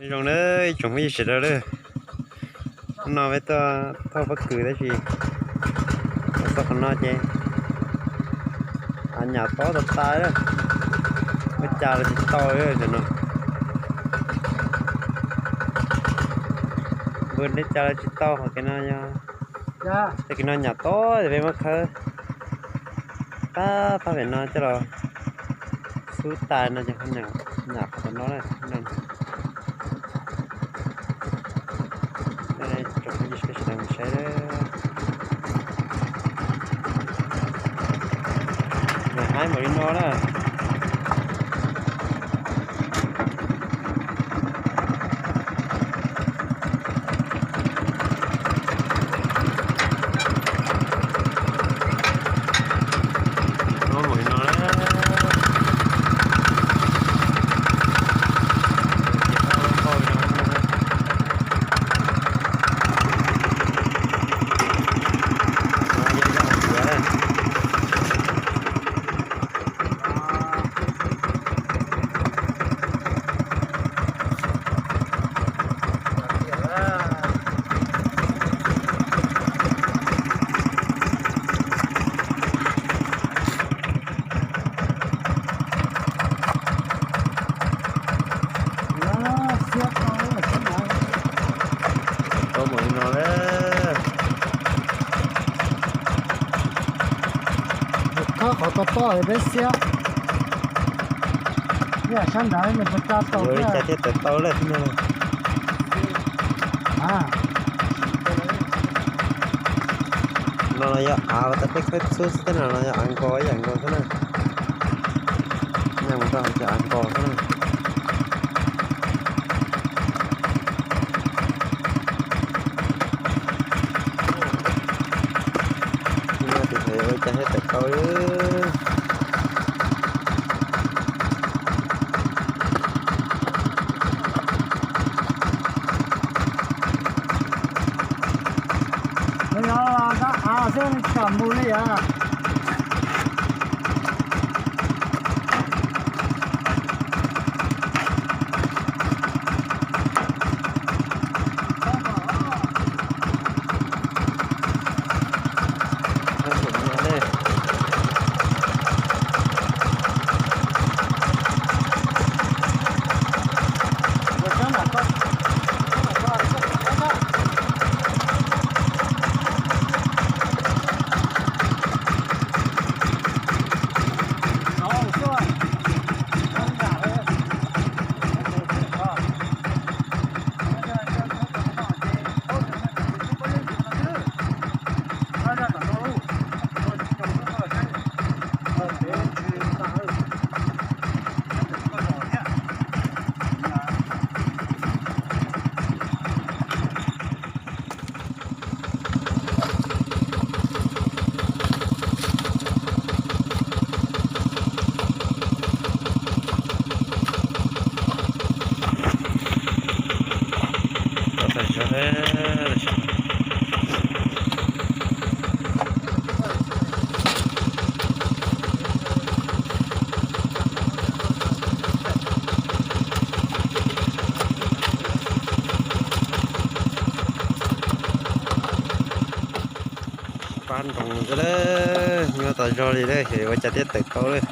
Zoo na, ib tsoom phooj ywg sawv daws, hnub no peb tuaj thauj pob kws tab sis los txog qhov no ces nyam tob tas tas lawm, ua cas los tsis tau li no. Npus neb cas los tsis tau, qhov kev no yog, tej kev no nyam tob ces peb muab khawb pab pab pem no coj los xub tas no ces nyam qhov tom no na. Tsoom phooj ywg sawv daws mus saib, nws haib npaum li no na. Tau mus li no lawm. Khawb qhov toj toj peb xiab. Ib yam sab nrad nws puas tsa tau, ua li cas thiaj tawm tau lawm xwb no. No los yog av tas peb khawb txhub xwb thiab no, los yog av nkos ib yam nkaus xwb na. Nyaj mus rau hauv ces av nkos xwb na. Tus ua cas thiaj tawm tau li. Nyob av xwb kam mus li as. Pab nroos xwb lawm, nyob tas zog li lawm, ua cas thiaj tawm tau lawm.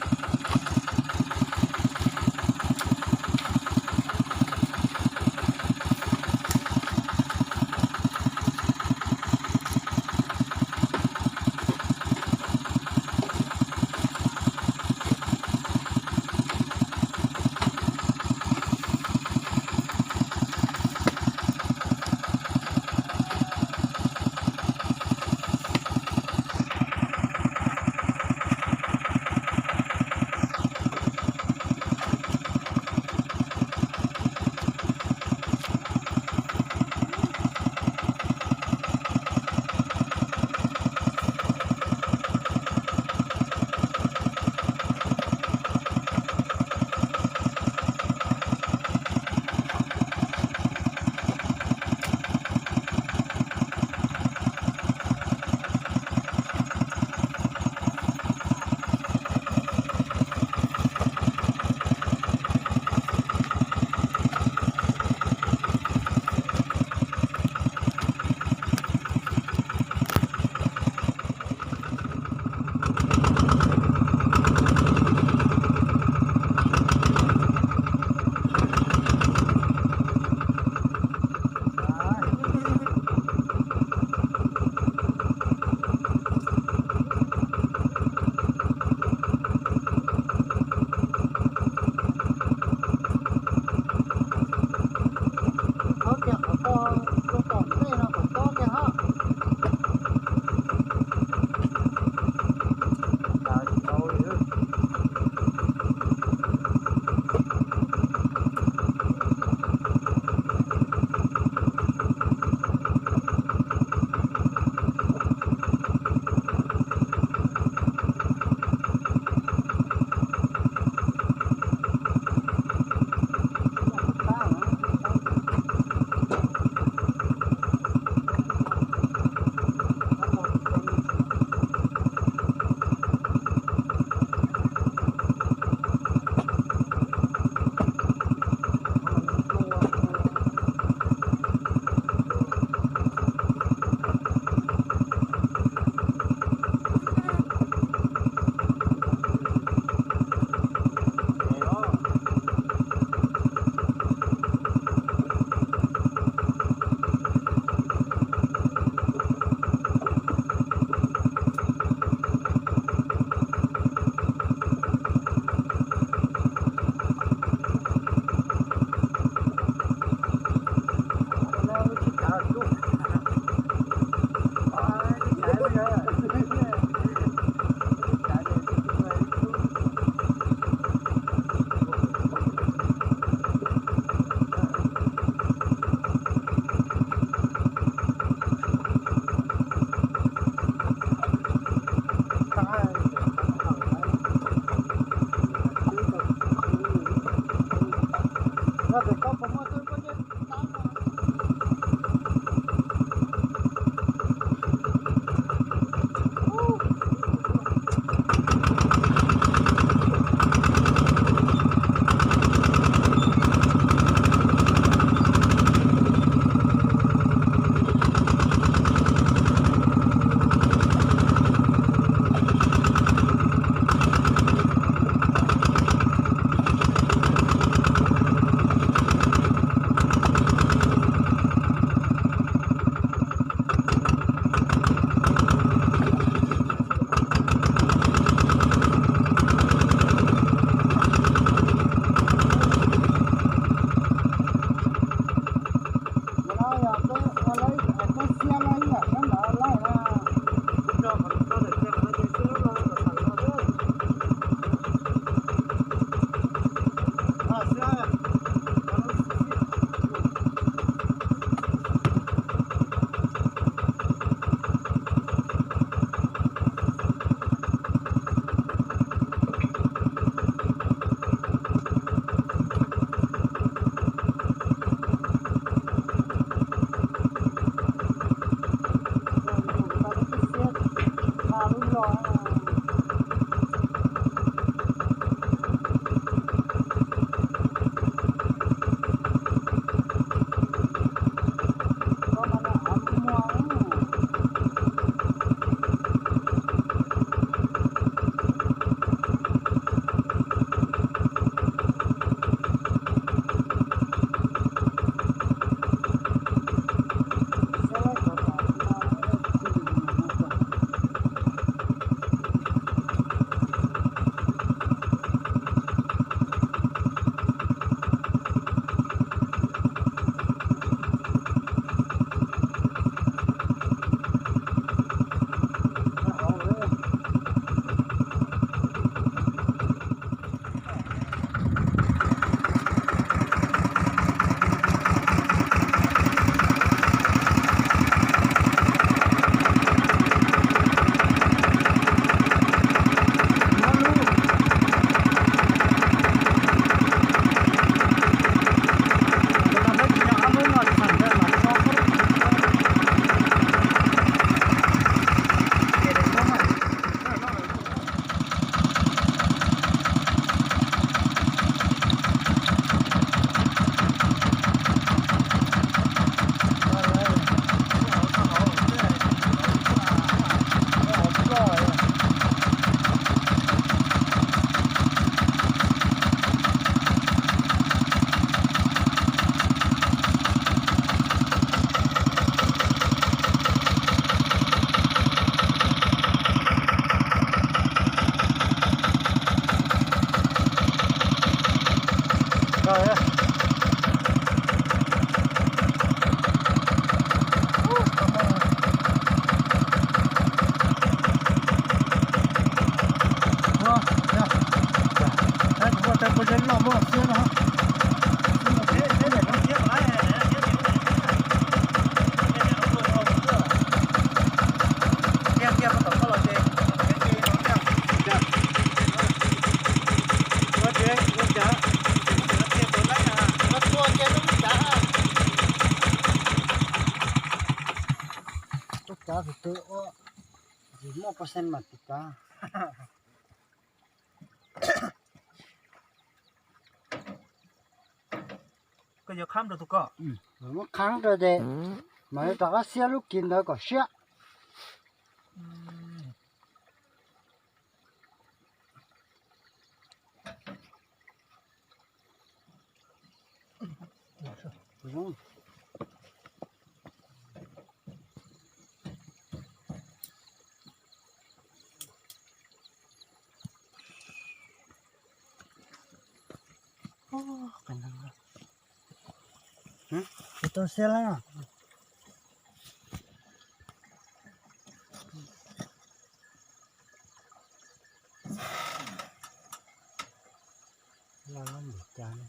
Tus twg ua, tsis muaj pos xees mas tiv tav. Koj yuav khab rau tus koj. Muab khab rau ces mam li rov qab xiab lub kis ntawd kom siab. Tsis tau siab lawm. Loj loj npaum cas no.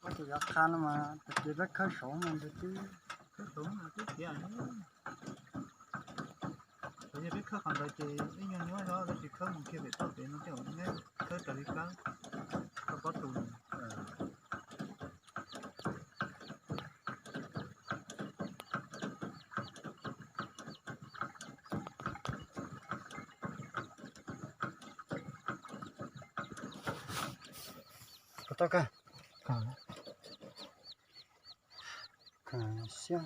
Koj tus yuav qha no mas tag kis peb khawb saud mas nws twb, khawb saud mas twb tiav. Thaum yog peb khawb qhov ntawd ces ib nyuag nyuaj zog, tab sis khawb mus kiag pem toj pem no tej zaum neb khawb raws li kab, koj pob tus. Tau kawg. Siab.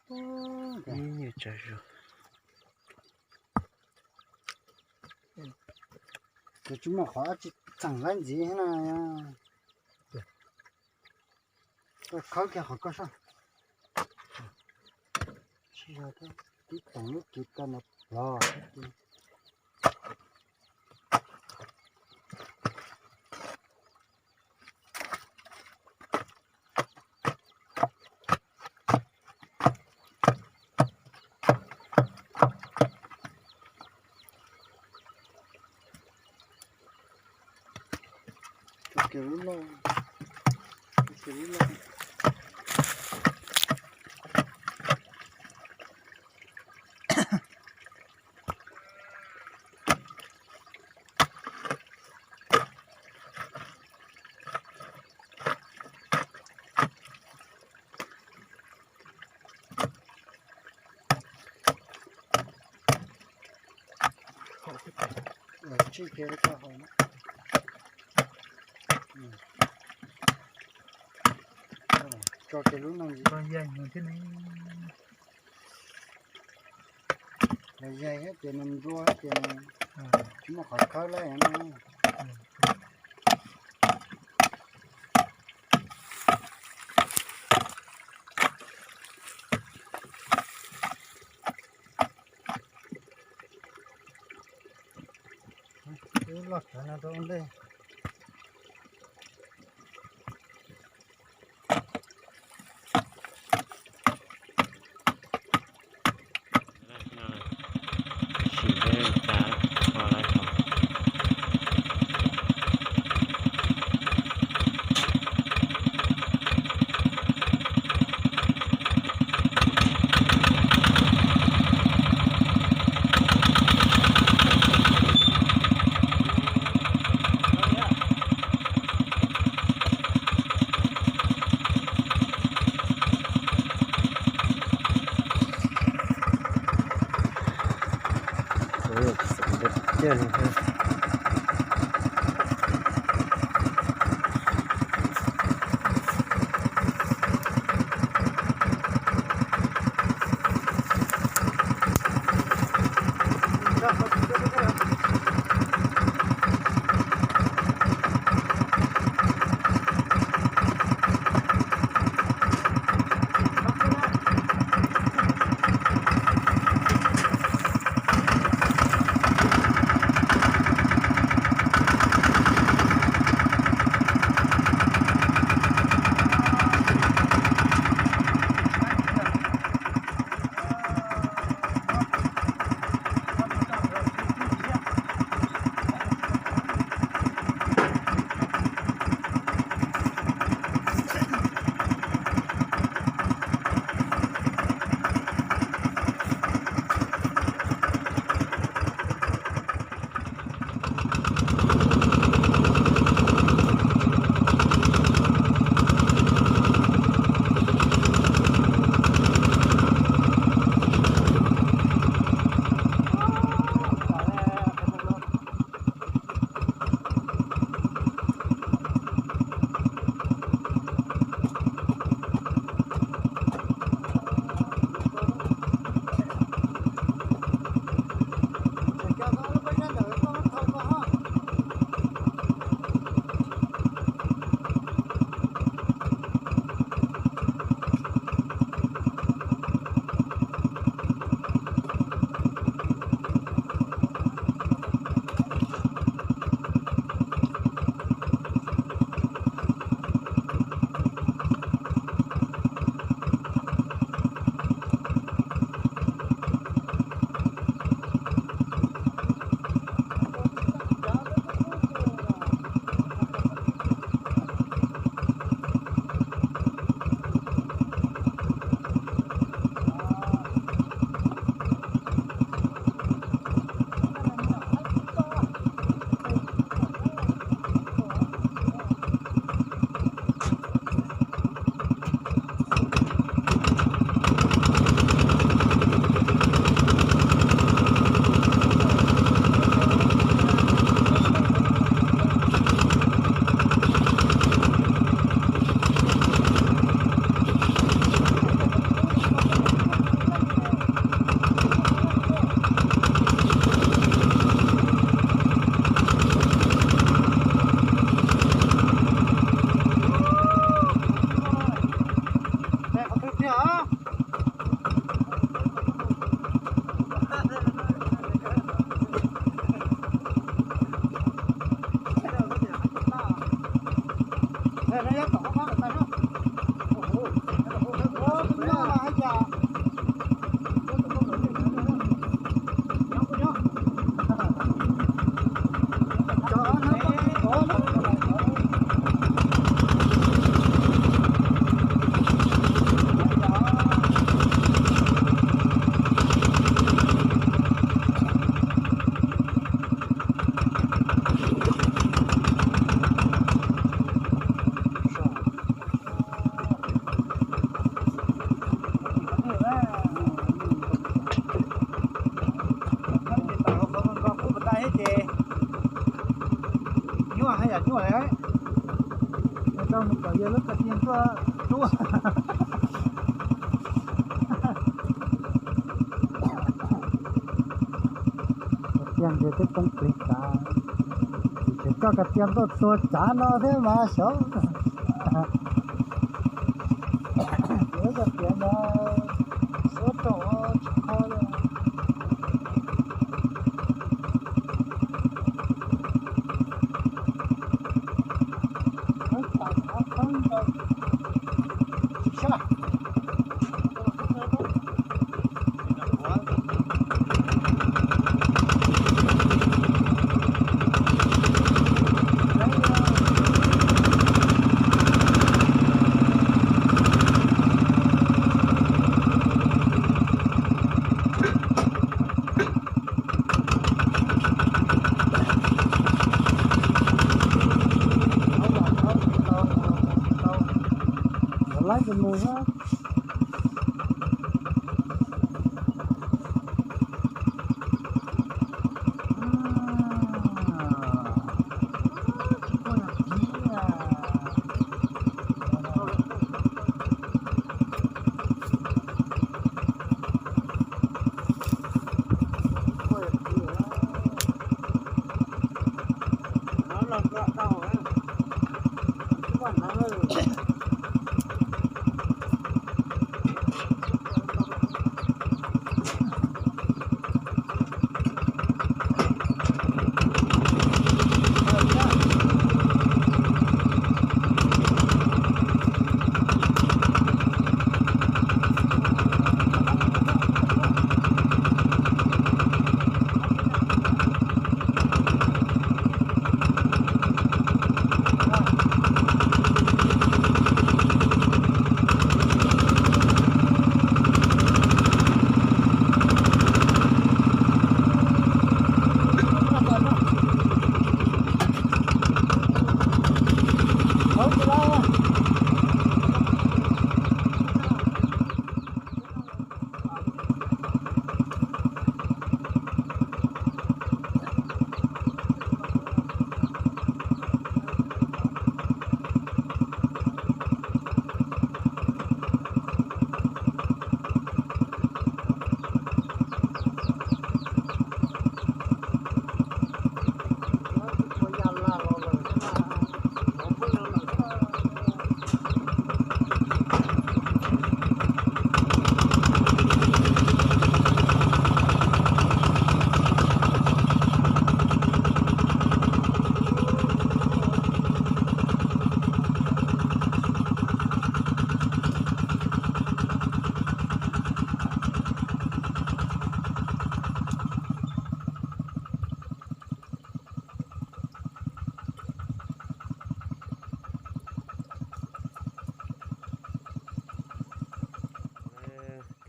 Ib nyuag tsawg zog. Ces tsis muaj qhov tsis txeem laib ntxiv na. Koj khawb kiag qhov koj soj. Sij zog thiab, tib toom lub kis tau nov plov thiab. Tso kiag lub loj, tso kiag lub loj. Tsij kiag rau koj haus na. Tso kiag lub no ntxiv. Los yaig thiab ces nws nruab thiab ces nws tsis muaj qhov khawb lawm no. Ib loj tsav no rau ntej. Sim peb tas kho lawm. Ua, xeem ntau tiag tiag li thiab. Lub kas tias tuaj tub. Kas tias ntshe twb poob plig tsav, tseem coj kas tias tuaj txuag tsav no thiab mas xyov. Lub kas tias mas suab rau tsis kho li. Laib tus mus xwb.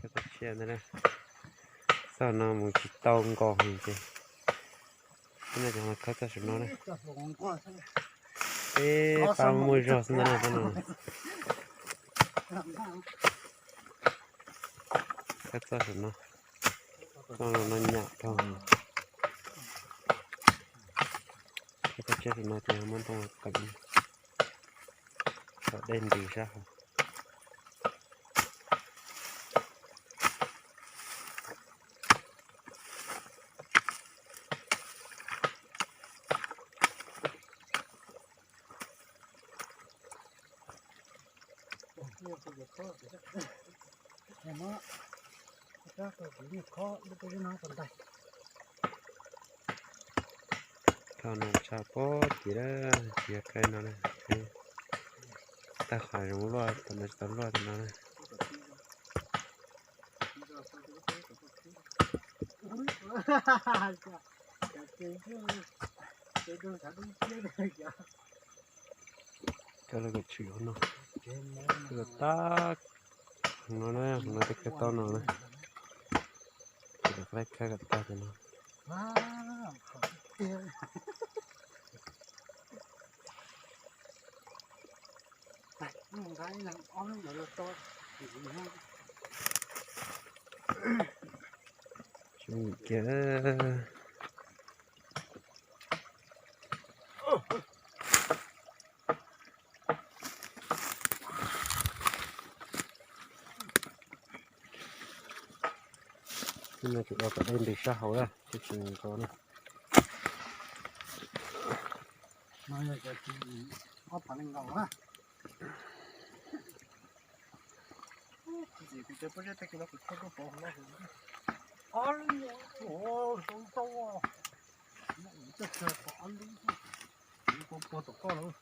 Kab txoj sia ntawd na, txoj no mus tsis tau nkaus ces, no cov no khawb txoj saum no na. Peb pab muaj zog xwb ntag na, no khawb txoj saum no, txoj no nyam dhau. Khawb txoj sia saum no ces muab ntoo qees kom dej ntws sab hauv. Thaum no tshav pob tim lawm, tsis yog qe no na, tag qhov zoov luaj, thaum no tsis tau luaj thaum no na. Coj lawv kom tshwm hauv no, lawv tag no na, no tej khawb tau no na, ces lawv qab khawb kom tag ces no. Tsis ua kiag. Hnub no tseem ua kom dej nti sab hauv na, tsis nkaus na. Ob phav nees nkaum na. Ntxim tias pob zeb tag kis no kuv thauj tuaj pov hauv no. Ob lub, ua, zoo ntau. Coj kiag pov ob lub, kuv puag tom koj lawm.